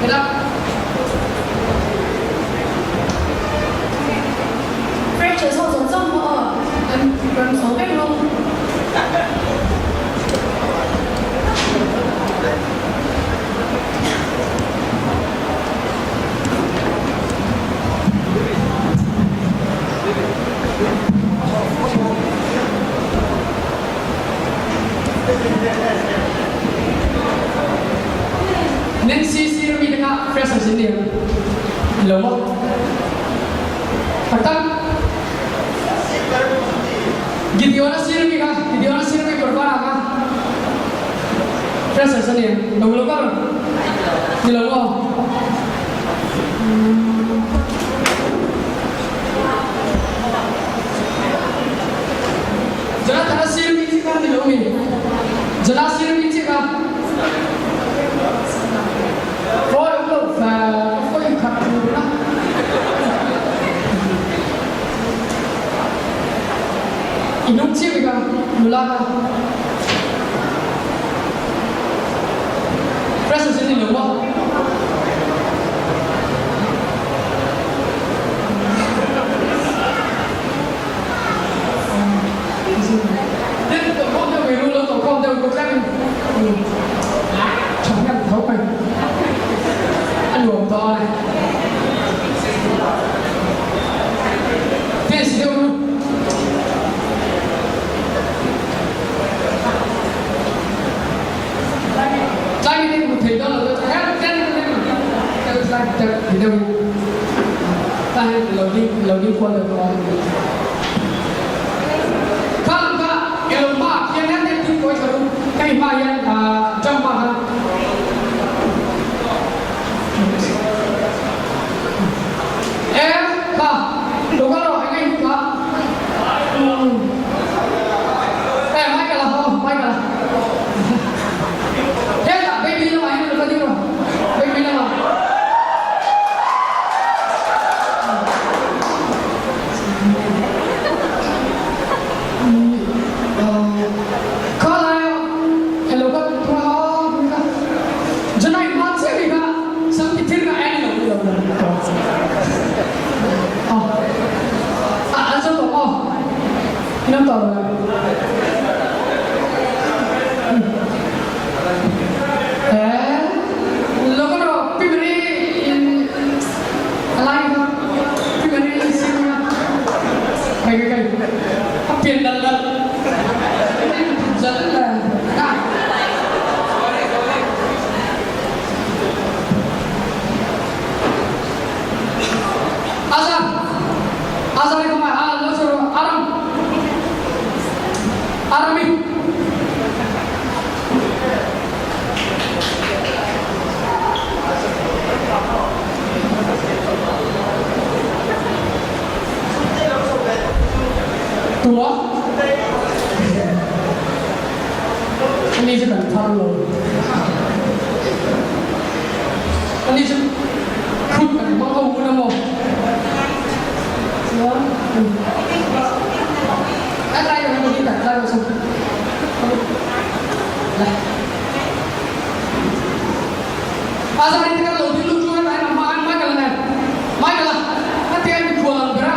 Hela. Freshers ho zawng zawng maw aw, an rawn zo vek rawh. Nancy sir mi te kha freshers in ni lo maw? Tak tak. Gideon-a sir mi kha, Gideon-a sir mi kawr var ah kha freshers a ni lo lo ber ni lo maw? Jonathan-a sir mi chi kha ni lo mi? Jonah sir mi chi kha Fawi awm lo fa ka fawi khat tur na. I nung chiah bik a nula kha. Freshers in ni lo maw? Tin tawhkhawm deuh ve ru lo tawhkhawm deuh ko tlem in tha hian tho mai a nuam dawn e. Test deuh ru. Tlai mi te hmu thei dawn lo deuh tlai tlai tlai tlai tlai deuh tlai lo ding lo ding kual deuh dawn. Khang kha elo hma khian hian hian thil kawi thla ru hemi hma hian jump hma khan e kha lo kal rawh eng nge i hmu kha e Michael a haw Michael a hetah baby lamah hian lo kal ding rawh baby lamah. Kha laia hello ka thua ka Janai hma chiah mi kha sam ti thir ka en lo lo lo a an zo tawh maw inam tawh lo eh lo ka ro pimri in alai kha pimri sim kai kai kai a pian dal dal zal la na Azar Azar ko ma a lo choro aram arami Tua? Ani chu kan thar lo. Ani chu khut kan hmang ho hun emaw? Chuan a tlai lo emaw hi kan tlai lo chu. La. A zan in te kan lo ding lut chu heta hian a hma khan Michael a nen. Michael a, a ti a mikhual ang ber a.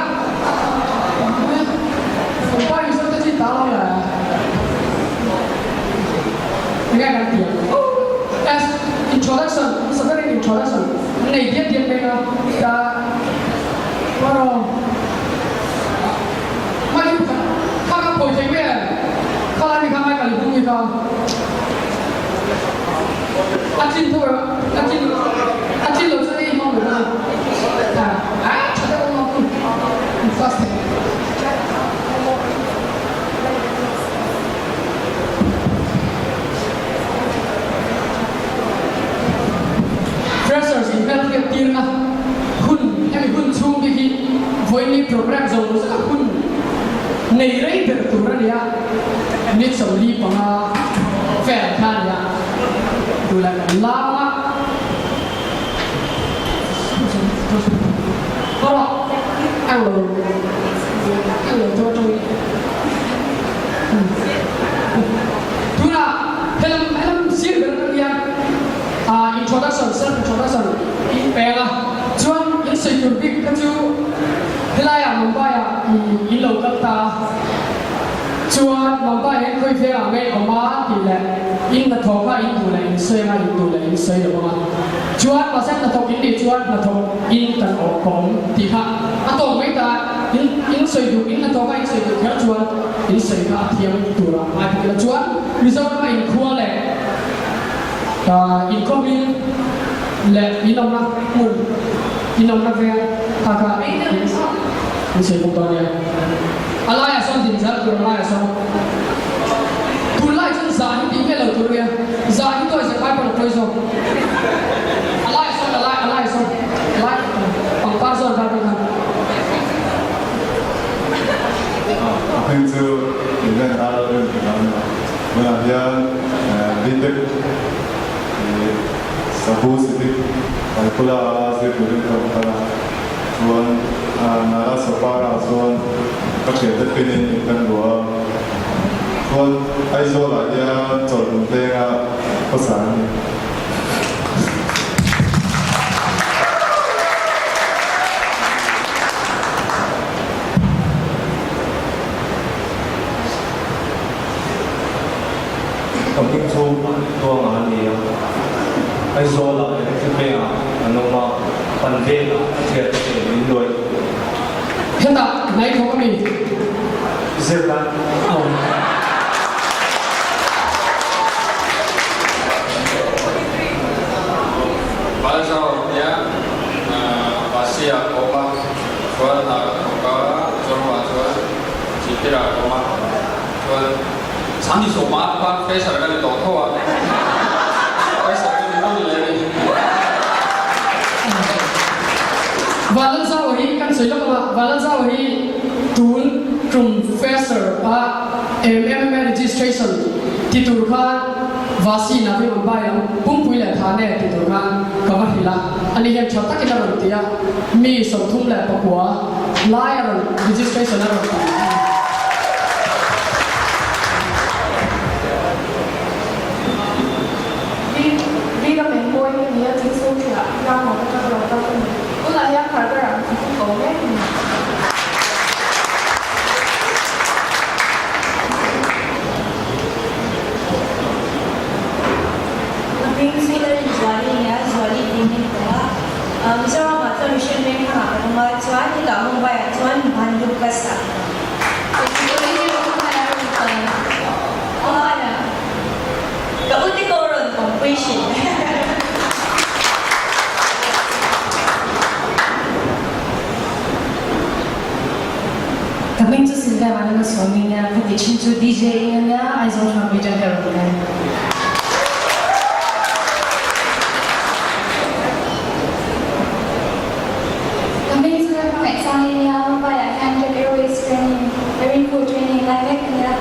Kan pa Mizo te chu i ta lo le. Enge kan ti ang? As introduction, hmasa berin introduction nei diat diat mai kha ta Maro. Michael kha kha pawi thei mai em? Kha lai mi kha Michael i hung mi kha. A chin tho a a chin a chin lo chuan ei hmang lo a a tha deuh ang ang first thei. Freshers in hmelhriat tirna hun hemi hun chhung te hi vawiin ni program zo lo zet a hun nei rei ber tur a ni a, ni 45 vel kha a ni a, tula kan lam a, Hawrawh englo englo chu atangin tunah helam helam sir ber atang hian ah. introduction, self introduction in peng a, chuan in sawi tur bik kha chu helaiah Mumbai-ah in lo kal ta a, chuan Mumbai hian khawi vengah nge awm a tih leh in hnathawh kha in duh leh in sawi anga in duh leh in sawi lo ang a, chuan mahse hnathawk in nih chuan hnathawk in kan awh ka awm tih kha a tawk mai ta a, in in sawi duh in hnathawh kha in sawi duh kher chuan in sawi kha a thiam turah ngai bawk ila chuan Mizorama inkhua leh Inkhawmin leh inawmna hmun, inawmna veng kha kha in sawi bawk dawn nia. A laiah sawn din zel tur, a laiah sawn tunlai chuan zah hi tih miah lo tur nia, zah hi tuai zakai pawh a pawi zawk. A laiah sawn, a lai, a laiah sawn, lai pangpar zawn kha kha. A hming chu Event RRM tih a ni a. Tunah hian Btech ih Sabu Civic Paipula a zir turin ka rawn kal a, chuan Nara Sopara chuan ka thiante pinin in kan luah a, chuan Aizawlah hian chawlhhmun venga khawsa a ni. Ka hming chu Tuanga a ni a, Aizawlah electric vengah an awm a, pan velah a thiat te nen min luai. Hetah hnai thawk a mi? Zirlai a awm. Balzau nia Vasia a awm a, chuan hna ka thawk a, Mizoramah chuan Chipira ka awm a. Chuan chhang ni sawma khan fresher ka ni tawh tho a, fresher ka ni nawn leh a ni. Vanlalzau hi kan sawi lawk ang a, Vanlalzau hi tun tum fresher a MMA registration ti tur khan Vasi Navi Mumbai lam pumpui leh Thane ti tur khan ka va hrilh a, ani hian tha takin a rawn ti a, mi 39 Lai a rawn registration a rawn ti a. Vi ka men pawi ka ni a thil chhung thliah tlang lo atang lo kal ka ni. Tunah hian khar ber ang chi chu ko mek a ni. Ka hming chu Lalrinzuali a nia, Zuali tih hming ka awm a. Mizoramah chuan mihring veng hrangah kan awm a, chuan hetah Mumbai-ah chuan Bhandup ka sa. Ka u te pawh rawn awmpui hrin. Ka hming chu Sylvia Vanana Swami nia, ka ti thin chu DJ a nia, Aizawl Thlam Region ka rawn kal. Ka hming chu Hmangaih Sangi nia, Mumbai-ah hian Jet Airways training, Marine Crew training lai mek a nia.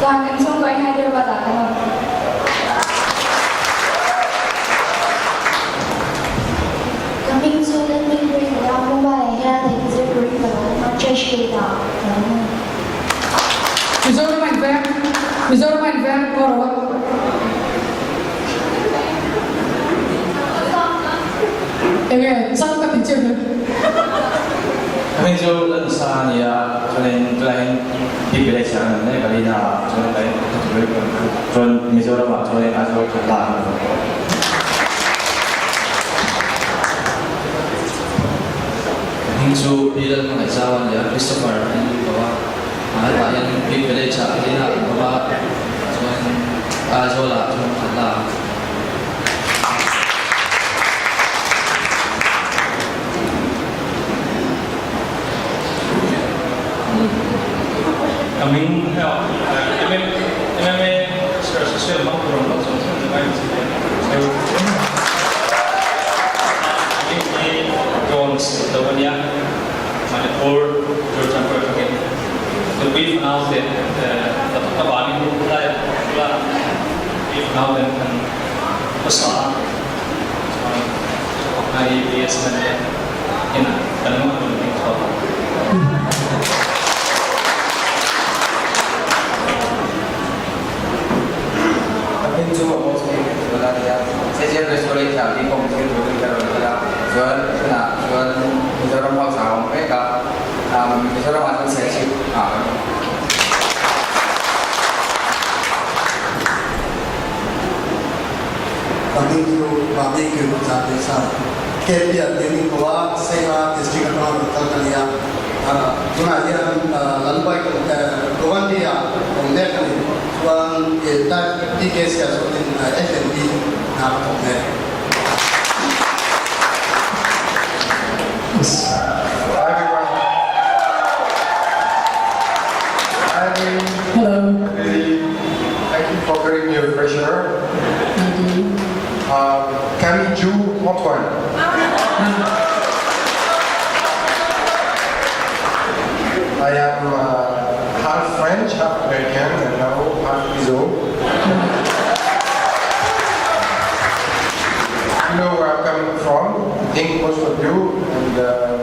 Chuan kan chhungkaw in Hyderabad-ah kan awm. Ka hming chu Lalhming Hlui a nia, Mumbai-ah hian lehkha zir turin ka lo awm a, Church Gate-ah ka lo awm a ni. Mizoram a inveng, Mizoram a inveng, aw rawh. Enge chang ka ti chiah hian. Hming chu Lalsa a ni a, chuanin tunah hian Big Village ah an awm mek a, Lina ah chuan chuan Mizoram ah chuanin Aizawl Khatla ah an awm. Hming chu Pi Lalhmangaihzau a ni a, Christopher an ni tawh a, hetah hian Big Village ah Lina an awm a, chuan Aizawl ah chuan Khatla ah. Ka hming heo MMA social hmang tur ang zawng zawng chu ngai chi ve chu. Hming hi Jones lo a nia, Manipur Churachandpur atangin nupui fanau te ka vangin helaiah nupui fanau ten kan hmasa a. Chuan thawkna hi BSNL te inah kan mah rawn ding chhuak a. Ka hming chu Amos Lee Hmingzuala a ni a, St. James College ah bik Chuan tunah chuan Mizoram House ah a awm mek a, Mizoram ah chuan Serchhip ah kan awm. Ka hming chu Mami Kirku Chate Sa. Kepia tih an inko a, Saiha District atanga rawn kal ka nia. Tunah hian Lalpai Govandi ah awm mek a ni. Chuan TKC ah chuanin F&B hna ka thawk mek. Hi everyone. Hi Lily. Hello. Hi Lily. Thank you for calling me a fresher. Thank you. Camille Ju Antoine. I am half French, half American, and now half Mizo. You know where I'm coming from, I think most of you, and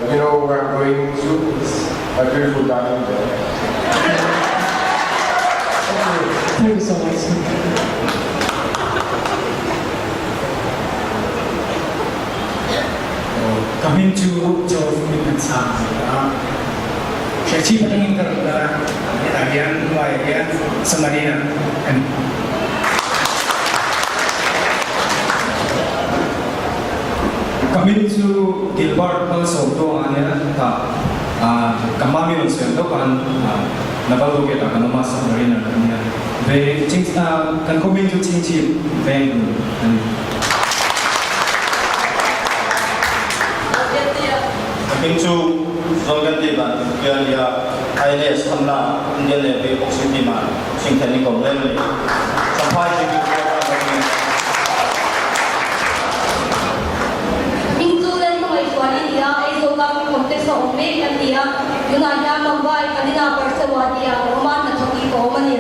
you know where I'm going soon. It's my beautiful darling there. Thank you so much. Ka hming chu Joe Mitmansang a ni a, Serchhip atangin ka rawn kal a, hetah hian hnuaiah hian Samarina ka ni. Ka hming chu Gilbert Malsawmtuanga a nia, hetah ka mami rawn sawi ang deuh khan Naval Brigade ah kan awm a, Submariner ka nia. Veng ching kan khaw hming chu Chingchhip Veng a ni. Ka hming chu John Gandhi van Tihpuia a ni a, INS Hamla, Indian Navy boxing team ah chingthen in ka awm reng a ni. Champhai GP Khua tan ka hming. Hming chu Lalhmangaih Sual i ni a, Aizawl Government Complex a awm mek an ti a, tunah hian Mumbai Kalina Parsawati ah ka awm a, hnathawk i ka awm a ni.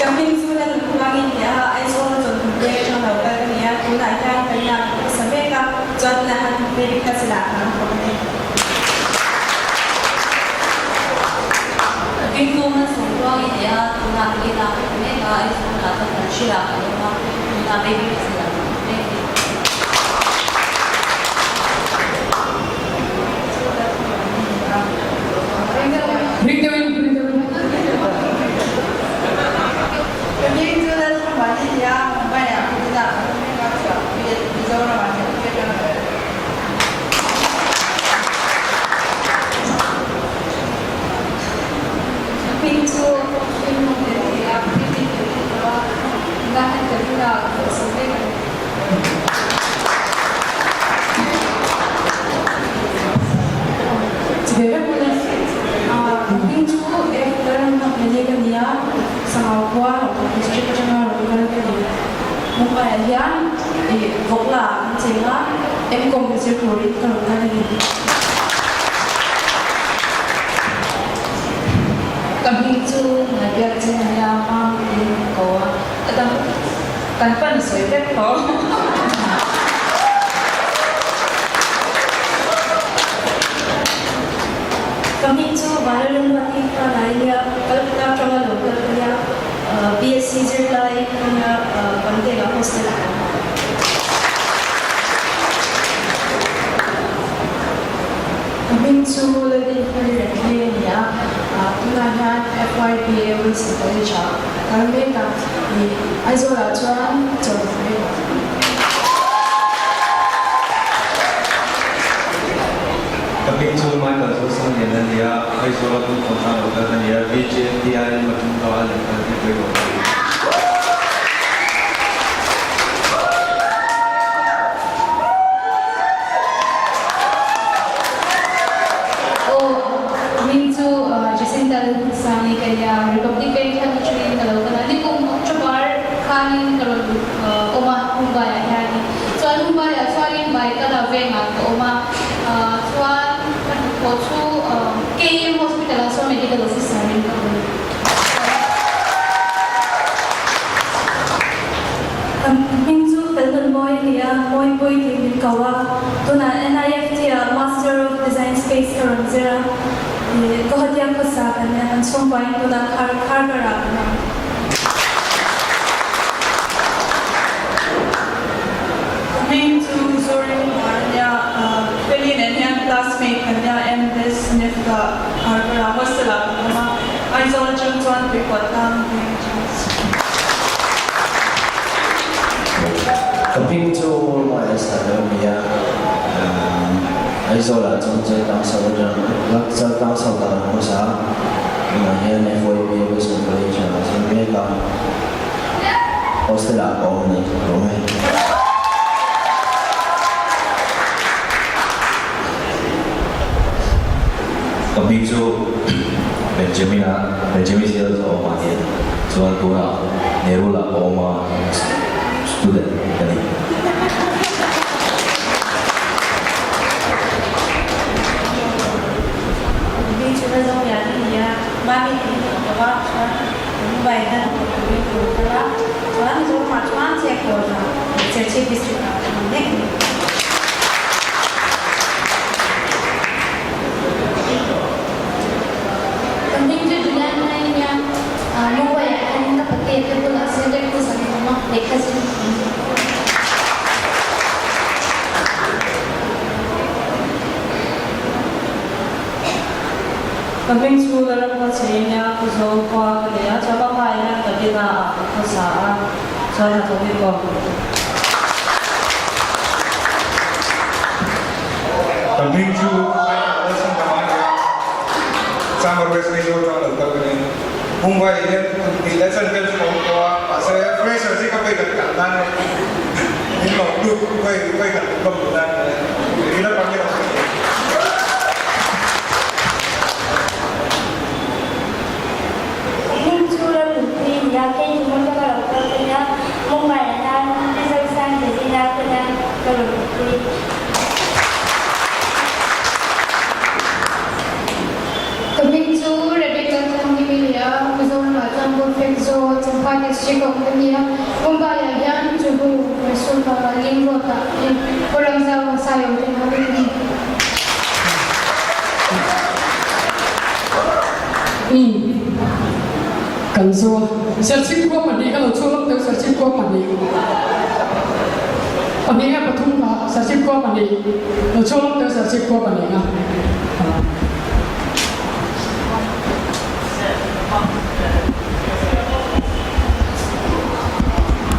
Ka hming chu Lalun Khumang i ni a, Aizawl a chawlhmun te atang lo kal ka ni a, tunah hian ka ina ka hmasa mek a, chuan tunah hian medical cell ah ka ang bawk a ni. Ka hming chu Malsawmtluang i ni a, tunah ka ina ka hmu mek a, Aizawl ah chuan kan hrilah ka awm a, tunah baby cell ah ka awm mek a ni. Ring deuhin, ring deuhin. Ka hming chu Lalthamani a ni a, Mumbai-ah ka dinah ka awm reng a, chhuahpui Mizoramah chhuahpui atanga kal. Ka hming chu Hringnung a ni a, Philippine ka ni tawh a, tunah hian ka dinah ka thawhsak mek a ni. Chhe vek mai a. Ka hming chu F Lalramnghakmeli ka ni a, Sangau khua Rohtak District atanga rawn kal ka ni. Mumbai ah hian ih vawkla ah kan cheng a, M.Com zir turin ka rawn kal a ni. Ka hming chu Ngaihbiak Chin a nia, Mam tiin ka ko a, a dang Kan pan sawi vek tawh. Ka hming chu Vanlalungruati ka nai nia, Calcutta atanga lo kal ka nia, BSc zirlai ka nia, Pantega hostel ah ka awm. Ka hming chu Laldinhmeli Renthei a ni a, tunah hian FYPA Wilson College ah ka kal mek a. Ih, Aizawlah chuan chawlh mek a. Ka hming chu Michael Zosang lian a ni a, Aizawla tun kawm tan lo kal ka ni a, VJMDI Matunga a lehkha hi pawimawh ka ni. Aw, hming chu Jacinta Lalhmuhsani ka nia, Republic Bank hian atangin ka lo kal a, nikum October khanin ka rawn awm a Mumbai-ah hianin. Chuan Mumbai-ah chuanin Baikala vengah ka awm a, chuan ka hnathawh chu KM Hospital-ah chuan Medical Officer-in ka awm. Ka hming chu Felnunmawi a ni a, Mawipui tih min ko a. Tunah NIFT ah Master of Design Space ka rawn zir a, ih ka hotel khawsa kan nia, kan chhungkuain tunah khar khar ka rah kan awm. Tuikawtlang veng atang. Ka hming chu Maya Sailo a ni a, Aizawlah chuan Chaltlang South atang Chaltlang South ah kan hmasa a, tunah hian FYP Western College ah ka zir mek a, hostel ah ka awm a ni, ka awm e. Ka hming chu Benjamin a, Benjamin Zel chu a awm ah hian chuan tunah Nerul ah ka awm a, student ka ni. Ka hming chu Lalzawmlian a ni a, Mami tih hi ka awm a, chuan Mumbai hian a thawk turin ka rawn kal a, chuan Mizoramah chuan Chekkawn-ah Serchhip District ah ka awm mek a ni. Ka hming chu Juliana a nia, Mumbai ah hian ka pate te bulah Sir Cruz an awm a, lehkha zir ka awm. Ka hming chu Lalramkhaw che i nia, Pu Zawlkhua ka ni a, chuan Papa hian ka dina ah ka khawsa a, chuan hnathawk i kawm. Ka hming chu Nelson Dama a ni a, Chamber West Aizawl atanga lo kal ka ni. Mumbai hian kum hnih leh chan vel chu ka awm tawh a, mahse fresher hi ka vei khat kal nan leh min lo lut vei vei khat ka hmuh nan leh ila pang ila ka ni. Hming chu Lalnunpuii a ni a, kei chu hmun lama lo kal ka nia, Mumbai ah hian Mizoram Zazina ka nia ka rawn nunpui. Ka hming chu Rebecca Thangimi a ni a, Mizoramah chuan Bullfrog Zawl, Champhai District a awm ka ni a, Mumbai-ah hian Juhu, Mysore Ling Road-ah Kawrangzau Saio te hna ka ni. Umm. Kan zo a. Serchhip khua pahnih ka lo chhuak lawk teuh Serchhip khua pahnih. Pahnih nge pathum kha Serchhip khua pahnih lo chhuak lawk teuh Serchhip khua pahnih kha.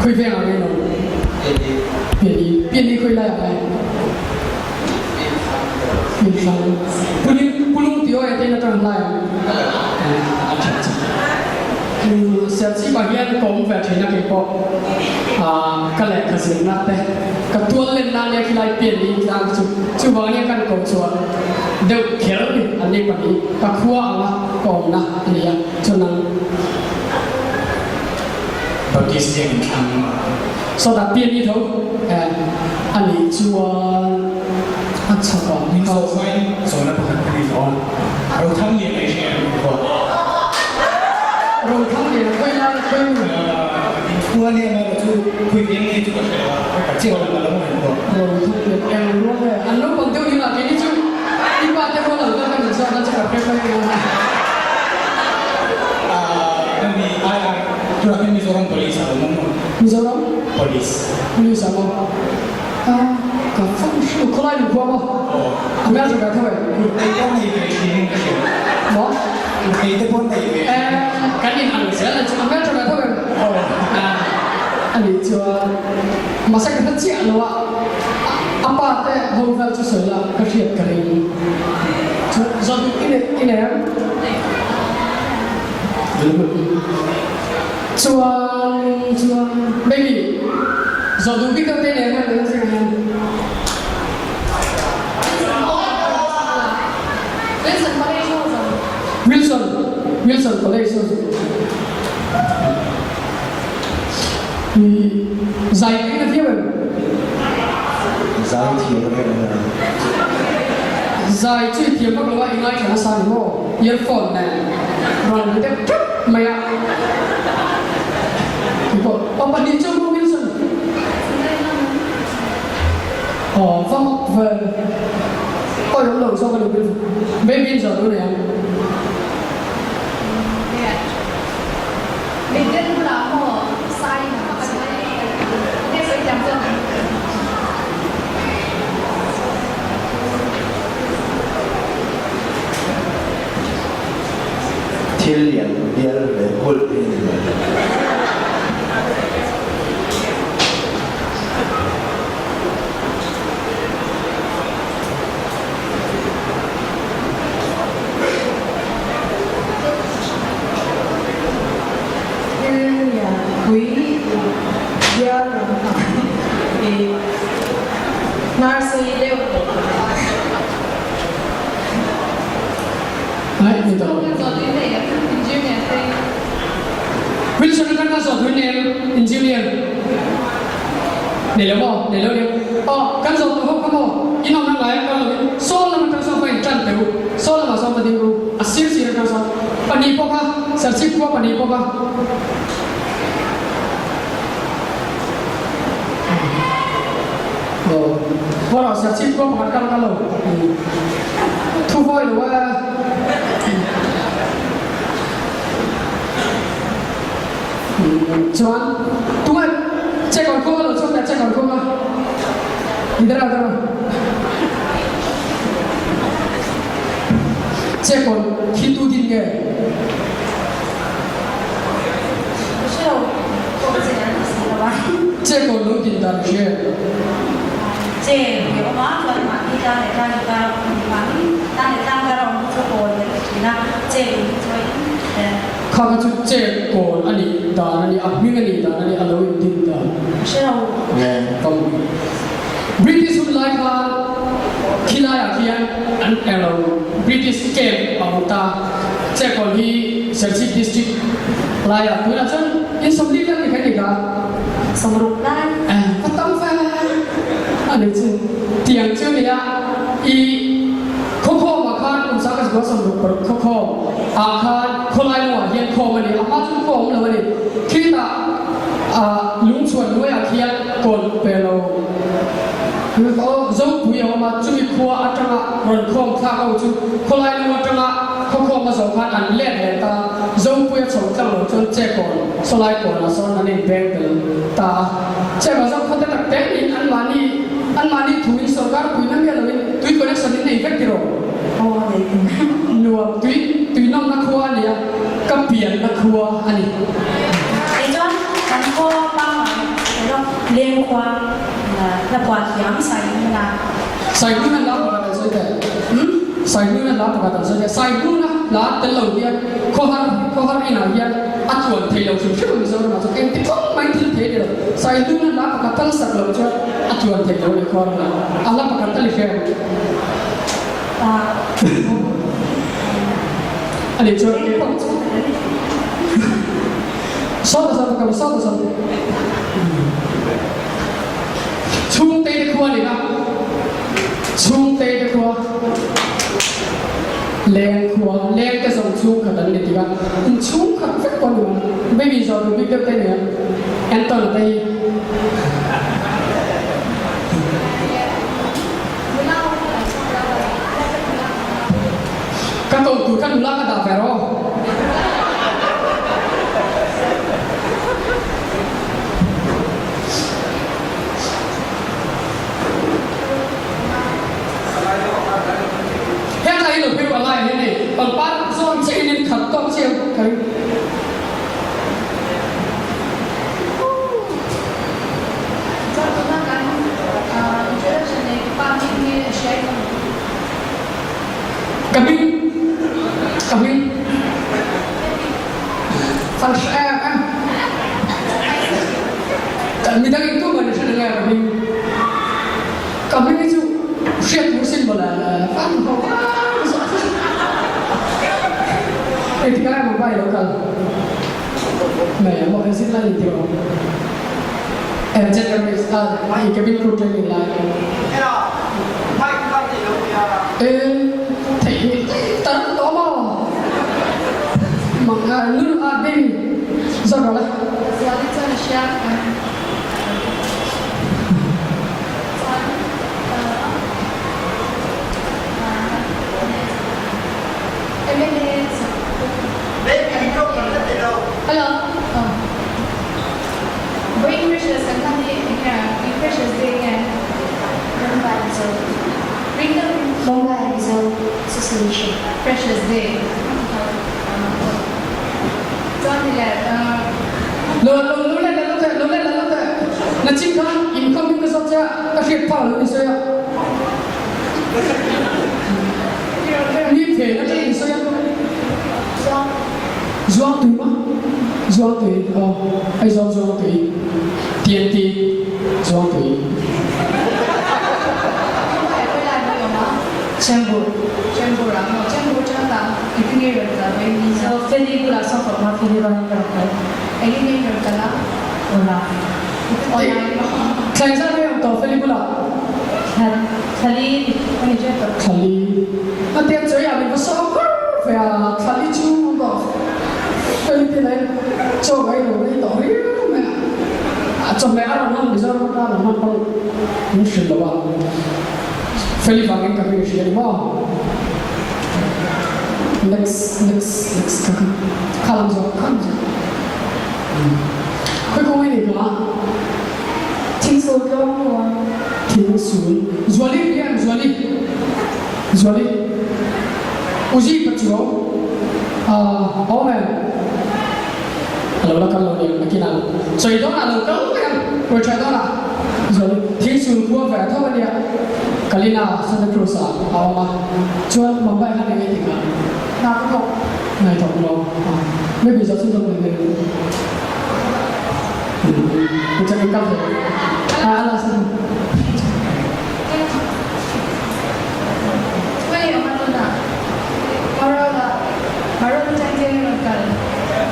Khawi veng ah nge lo? Piani. Piani khawi lai ah nge? Pulung tih aw eten atang hlai ang a that chu. Serchhip ah hian ka awm ve thin a kei pawh ka lehkha zirna te ka tual len nan nia khilai pian ni tlang chu chuvang hian kan ko chuan deuh kher ni an ni pahnih ka khua anga ka awmna a ni a chuan ang Baptist biakinn thlang Sawtah pian ni tho a nih chuan a chhak ah Min zawh hmain zawhna pakhat ka nei tawh a, Rothang lian ei hriat an khua. Rothang lian a khawi lai a khawi nu. Inkhua lian erawh chu khawi veng nge chu ka hre lo a, ka chiah lam a lo awm khua. Rothang lian eng rual nge an lo pang deuh ding ah keini chu i pa te rual lo kal kan inzawhna chu ka hre mai a. Kan ni ai ai tunah hian Mizoram Police a awm ang maw? Mizoram? Police. Police a maw? A ka fang hriu khawlai lu khua maw? A hmel tha ve tho e. Kut ei pawh nei ve thin in ka hria. Maw? Kut ei te pawh nei ve thin. Kan in ang zel a chu a hmel tha ve tho em? A nih chuan mahse ka hre chiah lo a, a pa te ho vel chu sawi la ka hriat ka ring. Chuan zawt i nei i nei em? Chuan chuan baby zawh duh bik deuh te nen hian kan zir hian. Wilson Wilson College ho hi zai tui na viau em? Zai thiam em em a. Zai chu i thiam vak lo a i ngaithla nasa ni maw? Earphone nen rawn ri deuh teuh mai a. Keipawh aw pahnih chu maw Wilson? Aw va mak ve. Awi awm lo zawk a ni Wilson. Baby in zawh duh nei ang. Mitdel bulah maw sai in a pakhat nge sawi thiam chuan an Thil lian. bial ve kulh hi ni mai. Pui bial ram hna i hnar sei deuh tawh ka nei. Ai ni tawh. Wilson atang khan zawh tui nei engineer nei lo maw nei lo nia aw kan zawh tawh ho kha maw in awmna ngai a kal lo in saw lam atang sawn kha in tan teh u saw lamah sawn va ding ru a sir sir atang sawn pahnih pawh kha serchhip khua pahnih pawh kha Aw Hawrah serchhip khua pakhat kal kal lo thu vawi lo a. Chuan tunge check on khum a lo chhuak leh check on khum a idara dara check on khi tu din nge check on lo din dan hria Che hi awm a chuan mahni tlang leh tlang inkar a awm a ni mahni tlang leh tlang kar a awm chu kawl leh thin a che in hi chuan in Kha kha chu che kawl a nih dan a ni, a hming a nih dan a ni, a lo indin dan. Hre lo. Nge kam. British hun lai khan khilaiah khian an er lo, British camp a awm ta. Che kawl hi Serchhip district laiah tunah chuan in sawmli vel ni kha ni ka. Sawmruk lai. Eh, ka tam fe a ni chu. Tiang chu nia i. Khawkhawm ah khan kum sang ka zikua 66 khawkhawm ah khan khawlai lungah hian khawm a ni. A hma chu khua awm lo a ni. Khitah ah lungchhuan hnuaiah khian kawn pe lo Zopui a awm a, chumi khua atanga rawn khawm thlak ho chu khawlai lung atanga khawkhawm a zawh khan an let leh ta. Zopui a chho tlang lo chuan che kawn sawlai kawnah sawn an inbeng tel ta a. Cheva zawk khawte tak te in anmahni anmahni thu in sorkar puina miah loin tui connection in nei vek tiraw? Aw nei tum. Nuam tui tui nawmna khua a nia, ka pianna khua a ni. Kei chuan kan khaw pangngai emaw leng khua hla puan thiam Saihmun a. Saihmun a hla pakhat an sawi teh. Umm Saihmun a hla pakhat an sawi teh. Saihmun a hla tel lo hian khawhar khawhar inah hian a tluan thei lo hrim hrim a Mizoramah chuan engti kawng mai thil thei ni lo. Saihmun a hla pakhat tal sak lo chuan a tluan thei lo a ni khawhar inah. A hla pakhat tal i hre ang. A nih chuan Sawta sawta ka sawta sawta. Chhungte te khua ni kha. Chhungte te khua. Leng khua, leng te zawng chhungkhat an ni tik a. In chhungkhat vek pawh ni mai. Baby zawh duh bik deuh te nia. Anton te hi. Ka ko tur kha nula ka dah ve rawh. Heng lai hi lo phei ruah lai hian hei pangpar zawn chiah in in khat tawk chiah ka ring. Chuan tuna kan introduction nei pa hming hi a hriat ka hmu. Ka hming ka hming Fal hre em em. Midang in tu man hre nge ka hming. Ka hming hi chu hriat tur sin mawle fan ho Engtik lai emaw bai lo kal mai a maw kan zin lai in tih awm. Gender based a mai cabin crew training lai. E theih hi tar tawh maw? Mang a nun a baby zawt rawh le. Zuali chuan a hria kan chuan MLA Hello. Vawiin Precious kan hman hi eng nge eng Precious Day nge? Mumbai Mizo Ringdam Mumbai Mizo Association Precious Day. Nachin khan inkhawm in ka zawt che a, ka hriat phak lo ni sawi a. Mi phen atang in sawi a. Zuang tui ma? Zuang tui, aw, Aizawl zuang tui, TNT zuang tui. Chembur, Chembur ah maw? Chembur atanga tah engtin nge rawn kal mai ni? So Feli bulah saw kawp ma Feli rualin ka rawn kal. Engin nge rawn kal a? Awla. Awla in maw? Thlai zat mai ang tawh Feli bulah. Thla thlali a ni ṭep tawh. Thlali. A tiang chawi ah min va sawm kar ve a, thlali chu ang tawh. Feli te lain chaw ngai lo rei tawh riau mai a. A chawhmeh a rawn hman Mizoram atanga rawn hman pawh min hrilh lo a. Feli vangin ka hming hria ni maw? Next next next ka ka kha lam zawk kha lam zawk Khawi kawng nge ni ka? Thingsul tlawm ruang. Thingsul Zuali hria em Zuali Zuali Uzi Pachuau ah awm em? A lo la kal lo nia nakinah sawi dawnah lo kal mai ang Pawitha dawnah Zuali thingsul khua ve a tho a nia Kalina Santa Cruz ah a awm a chuan Mumbai khan eng nge tih kha Hna ka thawk Hna i thawk maw Maybe zawh chhun zawk mai mai Ka chak in kal thei a a last a Chuai awm a tunah Marola Marol atang hian rawn kal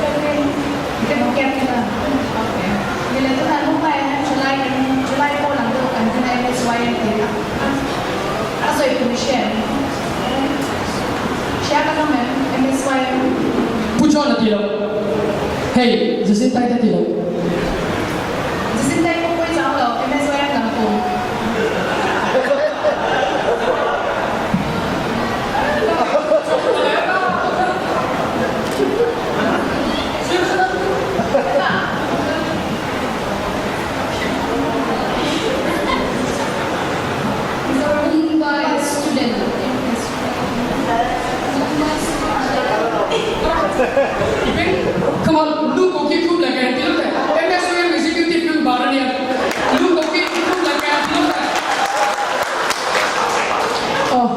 Changin ka cap kha Okay Nile tunah Mumbai ah hian July kan July pawl ang deuh kan din a MSYM tih a a sawi tum i hria em? Hria ka hlawm em MSYM? Pu John a ti lo. Hei Jacinta-i te ti lo. Jacinta-i pawh pawi chang lo MSYM lam kum. Mumbai student Come on, lu ko khi khum le kai ti lo te. MSOM executive member ania. Lu ko khi khum le kai ti lo te. Oh,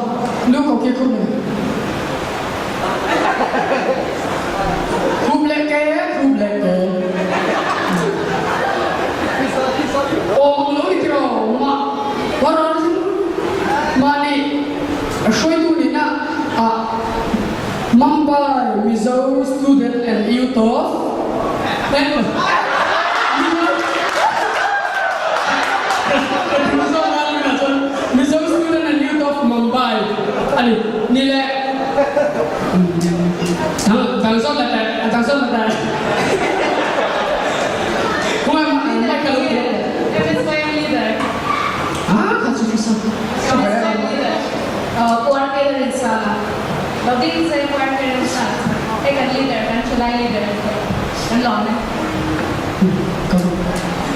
lu ko khi khum le. Khum le ke, khum le ke. Awm lo i tiro ma waran mani hruaitu nihna ah Mumbai Mizo Student and Youth of Mizo Student and Youth of Mumbai ani ni le dang zawt le teh dang zawt le teh MSYM leader. Ah, kha chu kha MSYM leader. Puan ke rin sa. Lo ding se puan ke rin sa. E kan leader kan chulai leader kan lawm e.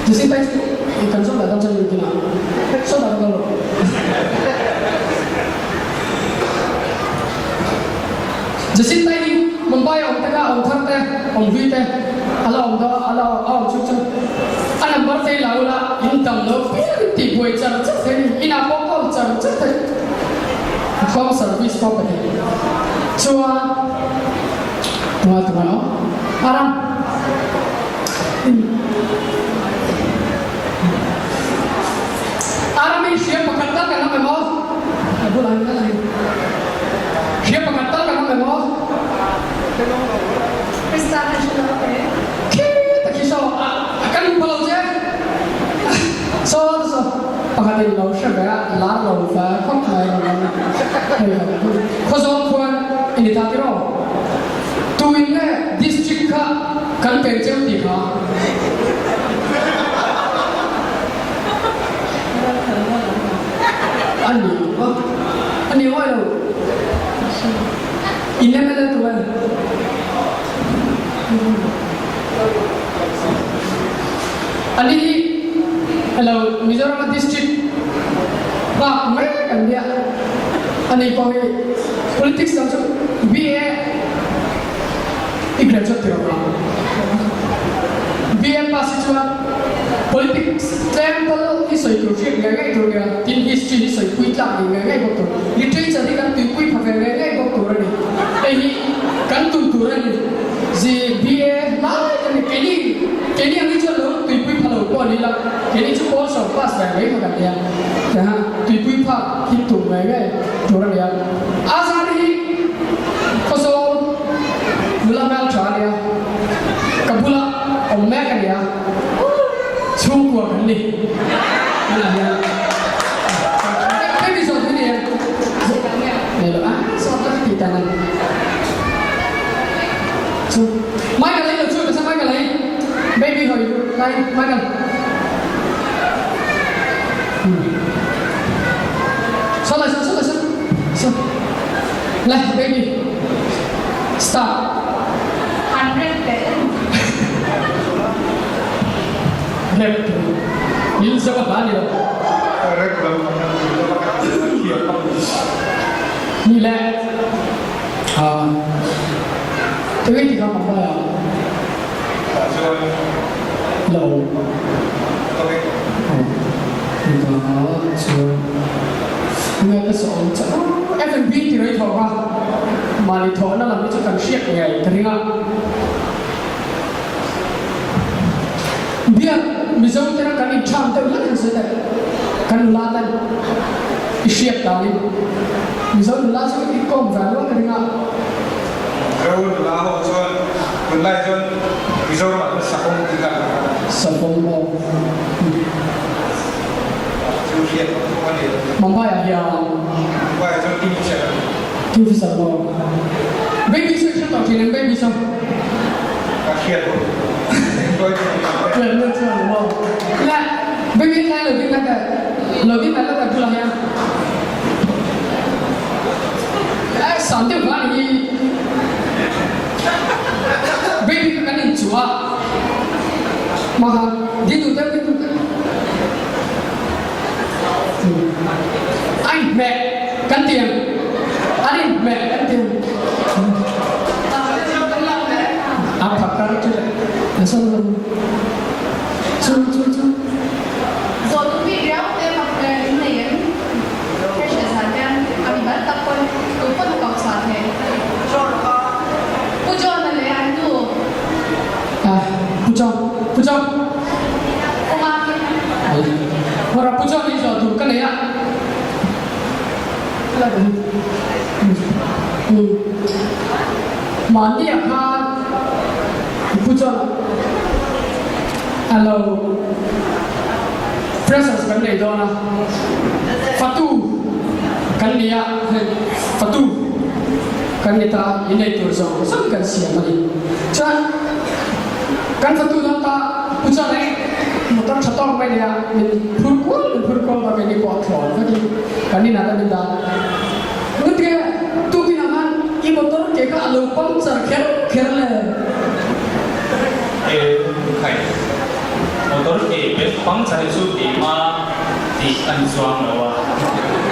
Jacinta chu kan zawt lah dam chan kina. Sawt lah kan lo. Jacinta hi Mumbai awm te kha awm thar te awm hlui te ala awm daw ala awm chu chu a number te la ula in dam lo piang in tih buai char char thei ni inah pawh call char char thei home service pawh ka ti chuan tunga tunga no aram Aram in hria pakhat tal kan awm em aw? A bulah hian a ni. Hria pakhat tal kan awm em aw? Krista kan hre lo e. Khi ta khi saw a kan hmu lo che. Saw saw pakhat in lo hre ve a lar lo ve khawp mai lo lam. Hei khawzawng khuan in i ta tiraw? Tu in nge district kha kan pek cheu ti kha? A ni a, a ni ngai lo. In MLA tu e. Ani hi hello Mizoram district bak mek an nia. Ani pawh hi politics lam chu BA i graduate tirh a. BA pass hi chuan politics tlem. Temple hi sawi tur hriat ngei ngei tur nia, tin history hi sawi pui tlak ni ngei ngei bawk tur. Literature hi kan tuipui pha ve ngei ngei bawk tur a ni. Hei hi kan tum tur a ni. Zi BA lai kan ni. Keini keini ang hi chuan lo tuipui pha lo pawh a ni la, keini chu pawl sawm pass ve mai kha kan nia. Tiang a tuipui phak hi tum ngei ngei tur a ni a. Azari hi Khawzawl nula hmel tha a nia, ka bula awm mek a nia. Chhungkua kan ni. Tunah hian baby zawt hi ni em? Nei lo a, zawt la ka tih tan a ni. Chu Michael ei lo chu ka sa Michael ei baby hawi lai Michael. Saw lai saw saw lai saw saw le baby start. 100 Rep il zo ka hla ni lo. Rep lo Ni le Tui ti kha Mumbai ah lo chuan nge ka sawn chu F&B ti rei thawk a mahni thawhna lam hi chu kan hriat ngei ka ring a. Biak Mizo tena kan intham deuh hlek han sawi teh kan nula ten i hriat danin Mizo nula chu i kawm ve rual ka ring a. Mizo nula ho chuan tunlai chuan Mizoramah chuan Savawm tih kha an hmang a. Savawm aw. Chu hriat phung a ni lo. Mumbai ah hian. Mumbai ah chuan Kingfisher a ni. Kingfisher maw? Baby chu i hre tawh thin em baby chu? Ka hriat bawk. Engkawi chu an tam em. Hriat luat chu a ni maw? Le baby tlai lo ding la teh. Lo ding la la bulah hian. Eh san deuh kha a ni hi. Baby kha kan inchuh a. Mahha ding duh deuh ding duh deuh. A inhmeh kan ti ang. An inhmeh kan ti ang. A phakar chu leh nasa lo. Chu chu chu. Zawh duh bik riau te mak ber in nei em? Pressure zan hian a mi mal tak pawn tu pawn a ko chhuah thei. Pu John-a leh an nu. Pu John, Pu John. Pu Mami. Hawra Pu John hi zawh tur ka nei a. Mahni ah khan Pu John a lo pressures kan nei dawn a. Fatu kan ni a, fatu kan ni ta innei tur zawng zawng kan siam a ni. Chuan kan fatu dawn ta Pu John hi motor tha tawk mai nia min phur kual min phur kual bak in i pawh thlawn vek in kan inah kan indan. Nge tukin ah khan i motor ke kha a lo puncture kher kher le. E khai motor ke bet puncture hi chu keima tih a ni chuang lo a,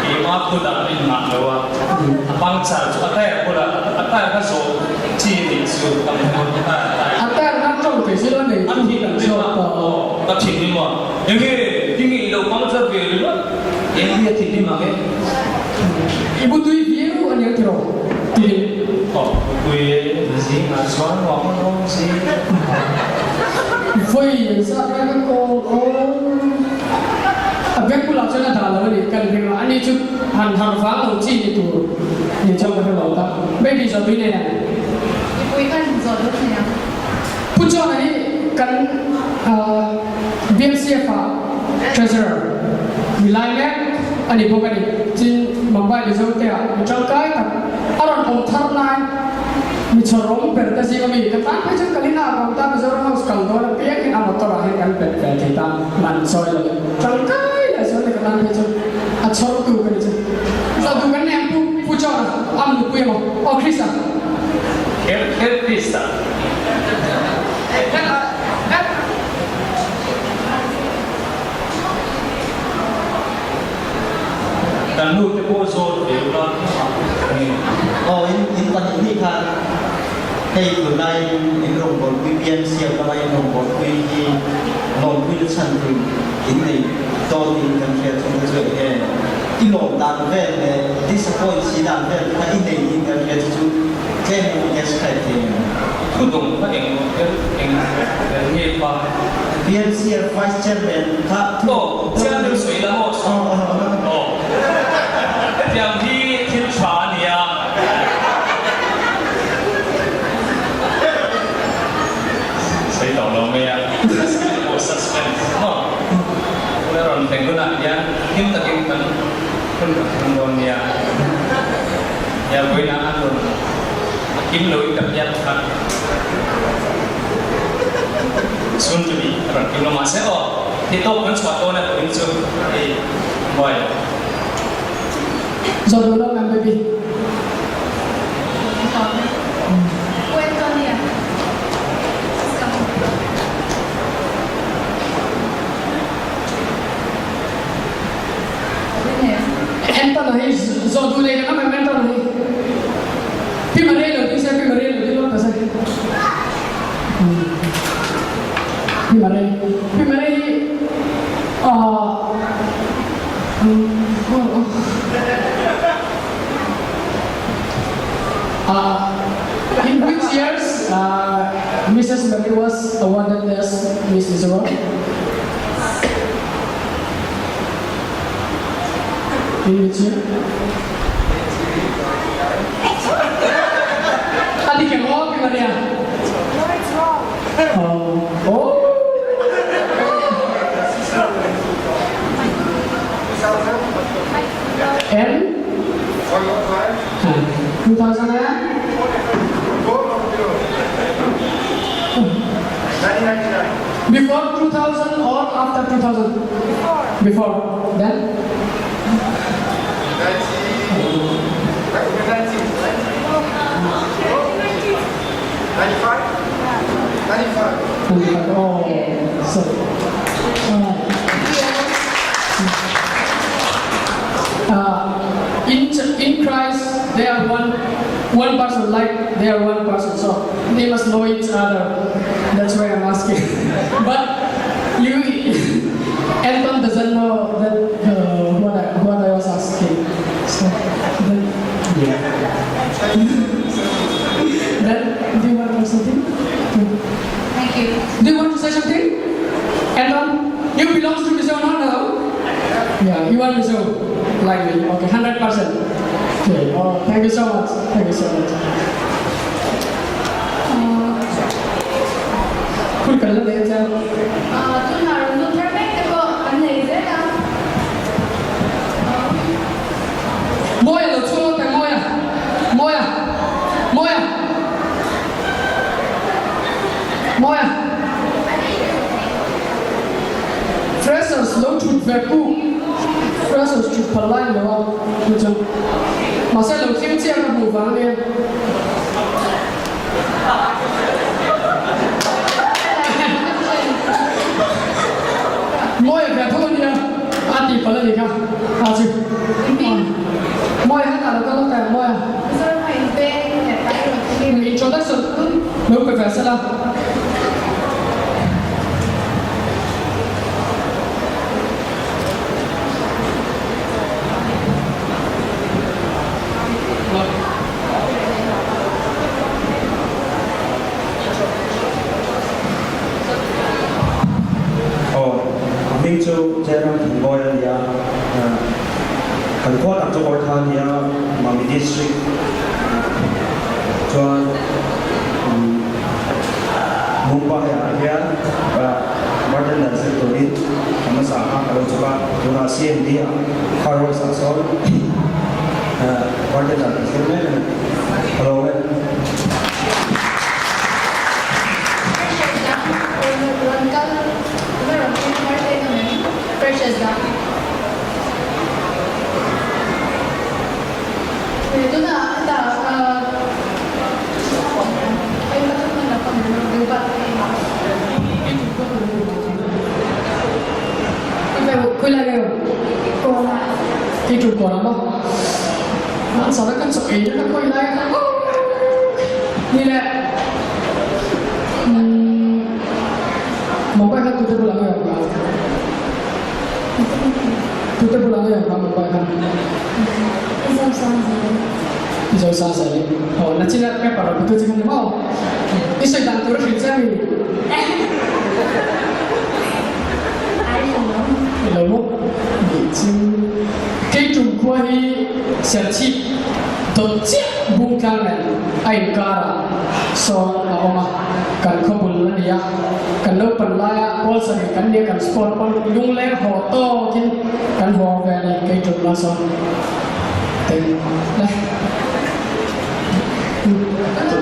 keima kutah a inngah lo a, a puncture chu a tyre bulah a tyre kha zawh chi a nih chu ka motor tyre a A tyre kha tawng thei si lo nei tu hi kan zawt tawh. Aw ka thinrim a, enge tinge i lo puncture ve ringawt? Eng hi a thinrim ang e? I bu tui viau a nia tiraw? Tiin. Aw, bu tui e, zingah chuan nuam a nuam zing. Vawi an zat lai ka kawl aw. A beng bulah chuan a dah lo a ni, kan ring a, ani chu han har vang lo chi ni tur ni chuan ka hre lo ta. Baby zawh tui nei ang. Mipui khan zawh deuh thei ang. Pu John-a hi kan BMCF ah Treasurer mi lai mek a ni bawk a ni. Tin, Mumbai Mizo te ah mi tangkai tak a rawn awm thar lai mi chhawrawm ber te zing a mi ka tan phei chuan Kalina ah ka awm ta Mizoram House kal dawn apiang in a motor ah hian kan bet ve thei ta man chawi lo in tangkai leh zual te ka tan phei chuan a chhawr tu ka ni chu. Zawh duh kan nei ang Pu Pu John a a mutpui emaw aw Krista. Kher kher Krista. Kan nu te pawh zawt ve ula Aw in in 2 hnih khan hei tunlai in rawngbawlpui BMC lama in rawngbawlpui hi Lawmpuina chhan tur in nei dawn niin kan hria chung te chu eng nge i lawm dan vel leh disappoint si dan vel kha i nei niin kan hria chu chu tlem in describe thei em? Thudawng kha eng eng eng nge kha? PMCF Vice Chairman kha thu Aw, chiang deuh sawi la maw? Aw, hetiang hi thil tha a nia. Sawi tawh lo mai a, suspense pawh suspense maw? Tuna rawn thleng hunah hian hlim takin kan hun kan hmang dawn nia. Nia vawiinah an rawn a kim loin ka hriat kha soon to be a rawn kim lo mahse aw hi tawk kan chhuah dawn a vawiin chu hei mawi. Zawh duh lo ma'am baby. Anton hi zawh duh nei kan awm em Anton hi? Pi Maria lo ding se Pi Maria lo ding lawk ta se. Pi Maria Pi Maria hi ah Ah in which years ah Mrs. Maria was awarded as Miss Mizoram? A dik em aw Pi Maria? Oh. N? 2000 and? Before 2000 or after 2000? Before. Before. Then? Oh, sorry. In, in Christ, they are one, one person, like they are one person. So they must know each other. That's why I'm asking. But you, Anton doesn't know that uh, what, I, what I was asking. So, then, yeah. then, do you want to say something? Thank you. Do you want to say something? Anton, you belong to Mizo or no? Yeah, you are Mizo, like me. Okay, 100%. Okay, oh, thank you so much. Thank you so much. Hun kan la nei a chiang. Tunah rawn lut thar mek te pawh an nei zel a. Mawia lo chhuak lawk teh Mawia. Mawia. Mawia. Mawia. Freshers lo thut ve ku. Freshers thut phal lai ni lo a chu chu. Mahse lo thleng chiang a hmuh vang ania. Mawia ve tho ania a tih palh a ni kha a chu. Mawia han dah lo ka lo teh Mawia. Introduction lo pe ve sela. Aw, a hming chu Jairam Thingbawi a ni a, kan khua tak chu Kawrtha a ni a, Mami District chuan Mumbai ah hian bartender zir turin a hmasa kha ka lo chawk a, tunah CMD ah Car Wash ah sawn bartender ka zir mek a ni. Hello e. Precious dang. Tunah hetah Ni le. Mumbai kha tute bulah nge. Tute bulah nge kha Mumbai khan? I zo sang zel. I zo sang zel i. Aw nachina paper a putu che khan ni maw? I sawi dan tur a hrilh che mi? Ai hre lo. I lo maw? Nih chu. Kei tum khua hi Serchhip dawt chiah Bungtlang nen a inkar ah sawn a awm a, kan khaw bul a ni a, kan naupan laia pawl sarih kan nia kan sport pawn lungleng haw tawkin kan haw ve a ni kei tum la sawn teng le. Kan thil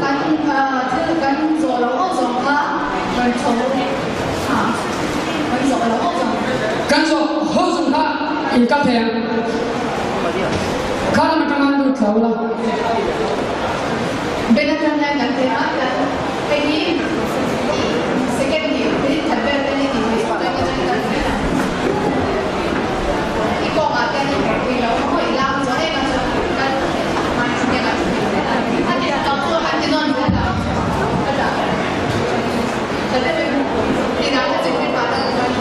kan zawh lo ho zawng kha kan tho a, kan zawh lo ho zawng. Kan zawh ho zawng kha in kal thei ang. Kha lam atang an lut thlau la. Ben atang hian kan thei a, kan hei hi second nih minute khat vel te ni tih theih chuan kan kal thei ang. I kawngah te an inherh thei lo maw i lam chuan em a chuan kal hmai chu biak ah thei zel a a ti tawk chu an ti nawn zel a ka dah ka deuh in ti dan ka chik pah tak chuan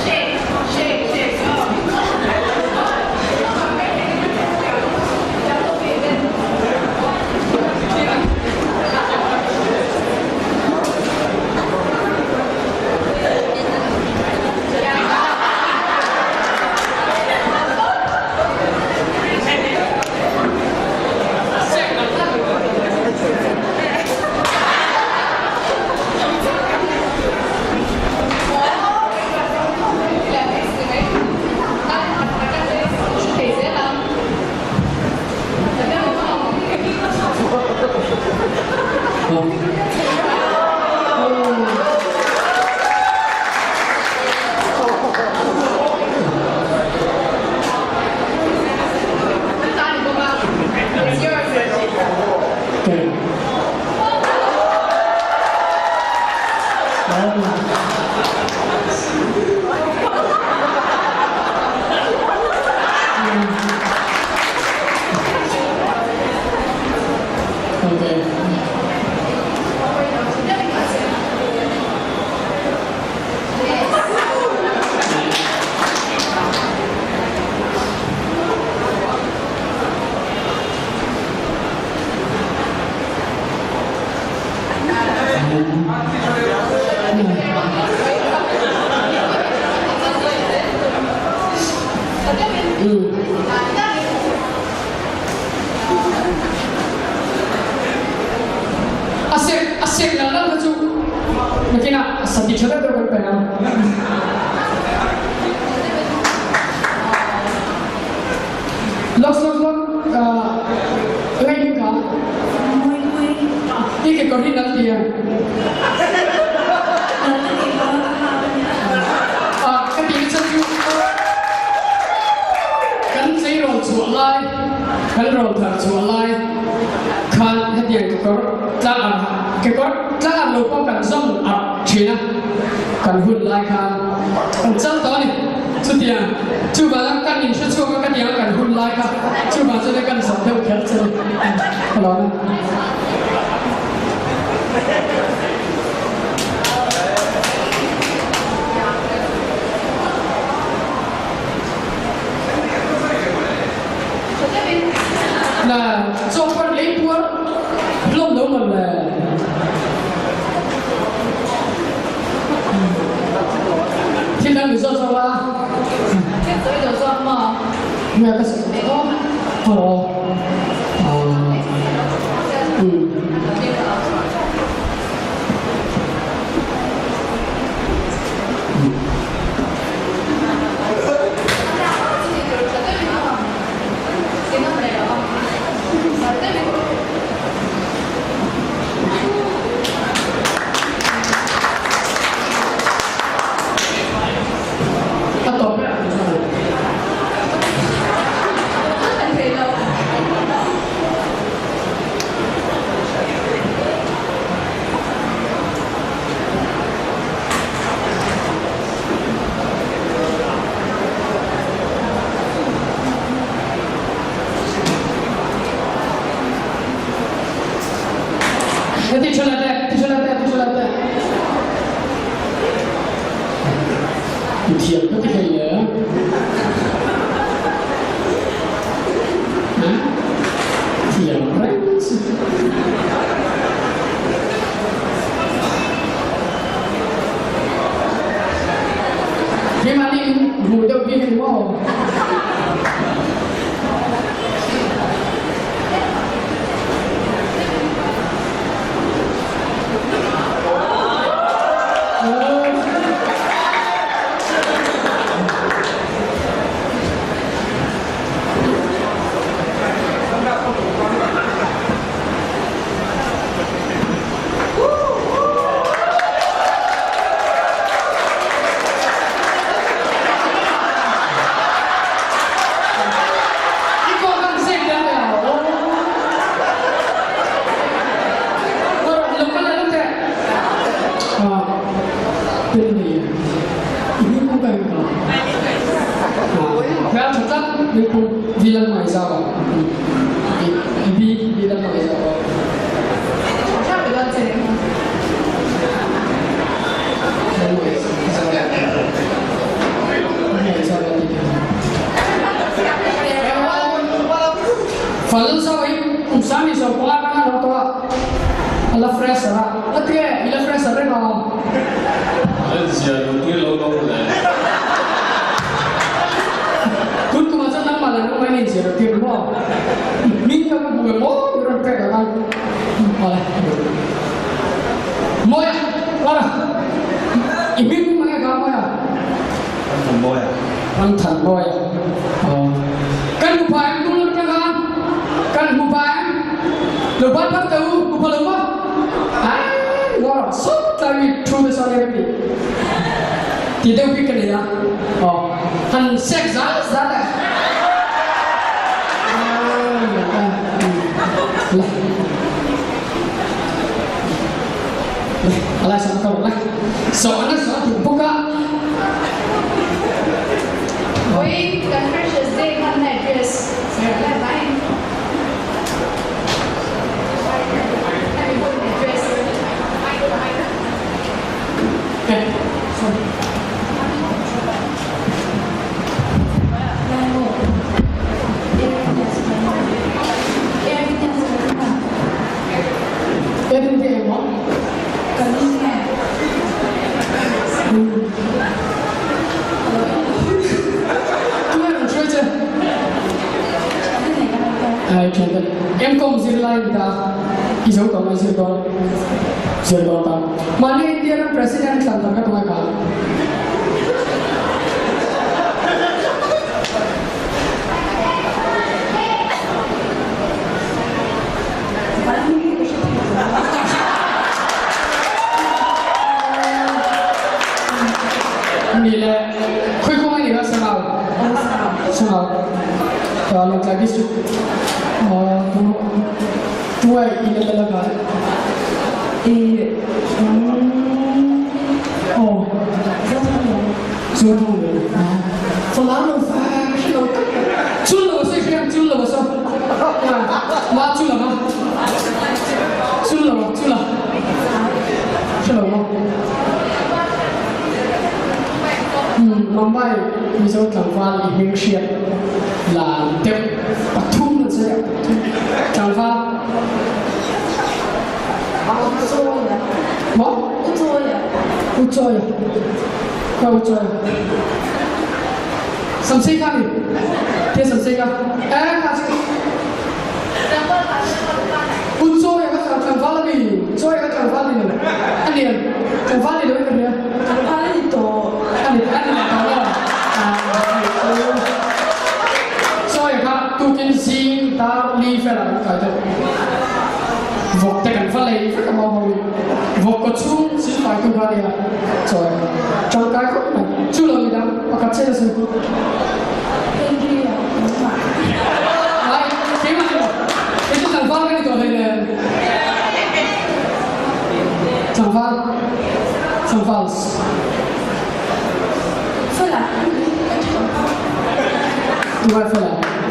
Shake shake shake. A sek a sek lang lang kha chu nakinah sati tha deuh deuh kan pe ang. Lok lok lok ngai ding ka. I ke kawr hi nal ti em? Ka ti chan chu kan tleirawl chhuah lai kan rawl thar chhuah lai khan hetiang kekawr tlang ar kekawr tlang ar lo pawh kan zawm arh thin a kan hun lai khan kan chal tawh a ni chutiang chuvanga kan inhre chhuak a ka tiang kan hun lai kha chuvang chuan kan zawm deuh kher che ni ka lawm e. Na chawpar lei puar hlawm lo man le. Thil dang mi zawt zawk la. Thil sawi lo zawk maw? Nge ka sawi. Aw. Ti tha leh teh, ti tha leh teh, ti tha leh teh. I thiam ka ti hlei le. Thiam reng si. Keimah nih in hmuh deuh bik ani maw?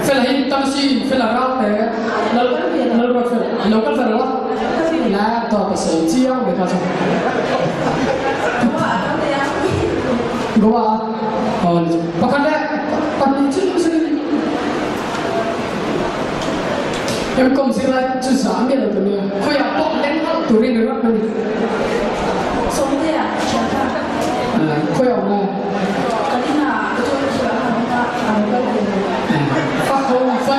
Fela hi tam si in fela ral te lal lal ruat fel lo kal fel lo la to ka sei chiang me ka chu Goa on pakhat le pahnih chu chu em kom zirlai chu za nge lo tu nia khoya pawh leng al turin ringawt mai ni. Sawmtea thian kha. Khawi awm nge? Kan inah ka chuan ka hrilh a han awm a, a lo kal ve lo. Fa ho fa.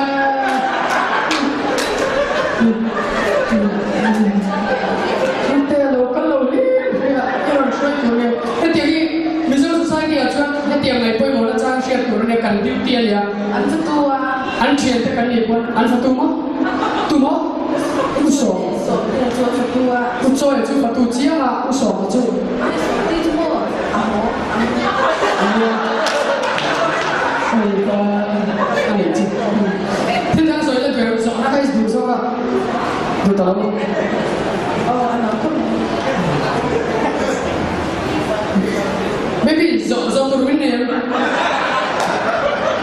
Sawmtea lo kal lo hle hle a, i rawn hruai tur nge? Hetiang hi Mizo Society ah chuan hetiang ngaih pawimawh na chang hriat tur ania kan duty a nia. An fatu a. An thiante kan nih pawn an fatu maw? Tu maw? U Sawm. Sawmtea chu a fatu a. U Chawia chu fatu chiang a, U Sawma chu. Ti chu maw a haw ang. Nia. Hei ka a nei chi. Thil dang sawi la ber zawhna kha i duh zawk a. Duh ta lo maw? Aw a no khawp mai. Maybe zawh zawh tur min nei em?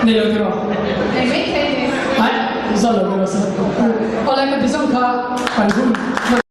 Nei lo tiraw? Nei mai thei nei. Ai, zawh lo tiraw sir. Awle ka ti zawng kha kan hun.